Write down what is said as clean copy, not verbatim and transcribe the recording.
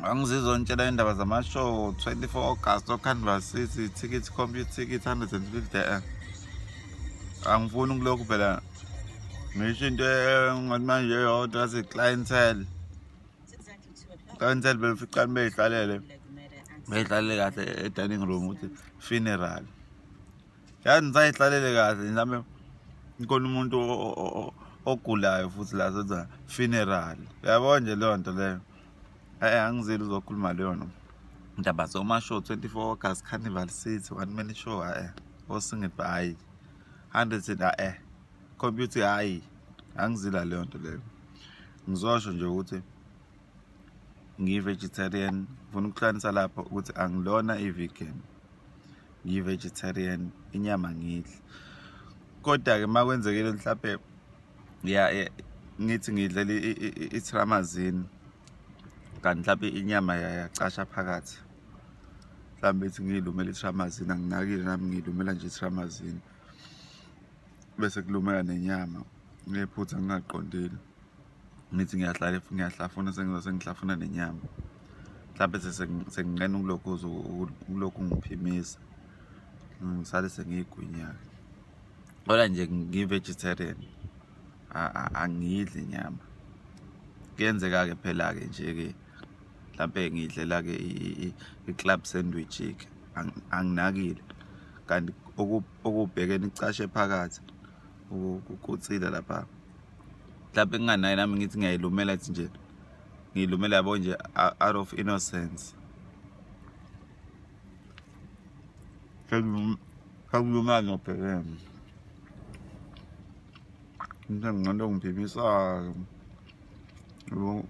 Angizizwa ngitshela indaba zama-show 24 August oCanvas City, ticket compute ticket 150. Angifuni ukulokhu phela ngisho into engathi manje eyodwa athi clientele. Clientele beficane beyihlalele. Beyihlalele kahle e-dining room ukuthi funeral. Yazi nisayihlalele kahle mhlambe ikhona umuntu ogulayo futhi la senza funeral. Uyabona nje leyo nto leyo. Angizile uzokhuluma leyo nto. Indaba zoma-show 24 August Carnival City one man show osingle hayi 100 computer hayi angizila leyo nto leyo. Ngizosho nje ukuthi ngiyi-vegetarian, ngifuna ukuhlanganisa lapho ukuthi angilona i-vegan, ngiyi-vegetarian, inyama ngidli. Kodwa-ke uma kwenzekile mhlampe ya ngithi ngidlela i-tramazine kanti mhlampe inyama yacasha phakathi, mhlambe ithi ngiyilumela i-tramazine, anginakile nami ngiyilumela nje i-tramazine bese kulumeka nenyama ngephutha ngingaqondile, ngithi ngiyahlala ngiyahlafuna sengihlafuna nenyama, mhlampe senginqena ukulokhu ngiphimisa, ngisale sengiyigwinya-ke. Kodwa nje ngiyi-vegetarian, angiyidli inyama. Kuyenzeka-ke phela-ke nje-ke mhlampe ngidlela-ke i-club sandwich-ke, anginakile kanti okubhekene icashe phakathi ukutsila lapha. Mhlampe nginganayo nami ngithi ngiyayilumela nje, ngiyilumela yabo nje out of innocence. Sekulumela nobhekene. Into engqondo ngiphimisayo. Yabo